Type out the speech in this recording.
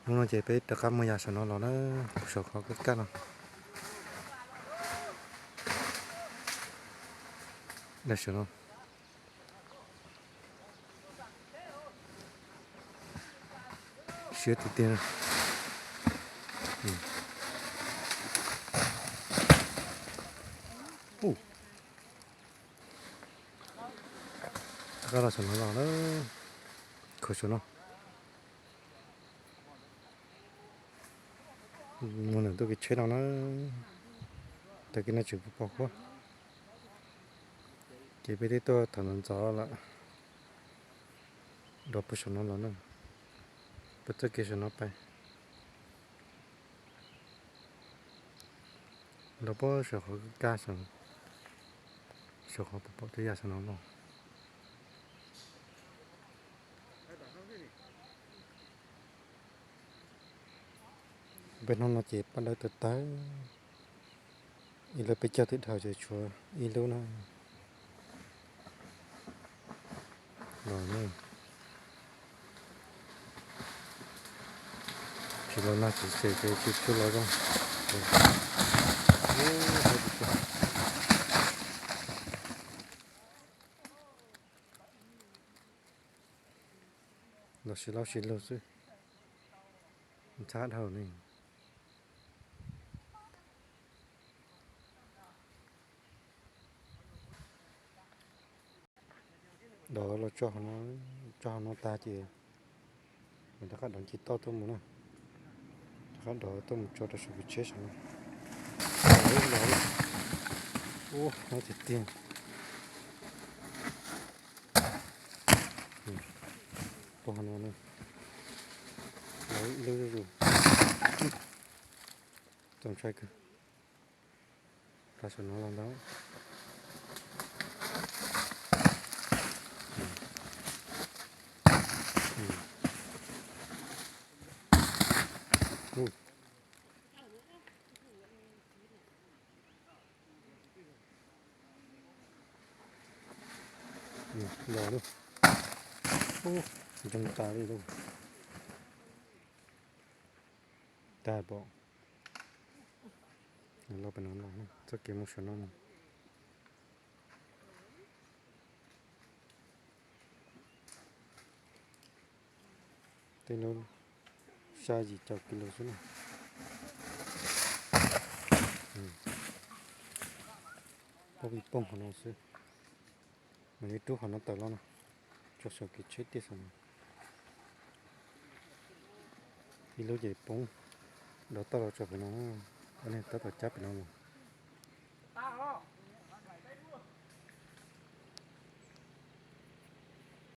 Hnub no ces peb rov qab mus yam saum no los na, saum qhov kaj kaj no. Daim saum no siab tiag tiag. Rov qab los saum no los na, khuv saum no. Mus ntawm tuaj kev tsheb no na, tag kis no tseem pos pos huab. Ces peb twb tuaj thaum ntxov ntxov lawm, nrov puag saum no los na, puag txoj kev saum no pais. Nrov puag saum qhov kaj, saum qhov pom pom tej yam saum no los. Peb hnub no ces paj dawb tawg tawg, ib lub peb caug twb dhau ces tshuav ib lub na. Los na, tsis los nag tsis xes ces tsis tshua los zoo. Los sib laub sib lug xwb, ntxhab dhau ne. Dov los tso hauv no, tso hauv no tag ces rov qab dov nce toj tuaj mus na, rov qab dov tuaj mus tso rau saum kev tsheb saum no. Ub, no tiag tiag. Puag hauv no, ib lub zuj zus, txaus ntshai kawg. Plas saum no los ntau. Los lawm, ntsoog tas li lauj. Tag pom, los pem no los, txoj kev mus saum no mus. Tej lub xya yim caum kis lus xwb na. Pob pis pooj qhov no xwb. Mam li rub qhov no tawm los no, tso saum kev tsheb tiaj saum no. Ib lub ces poob, dov toj los tso pem no, ob niag tab tom cab pem no los.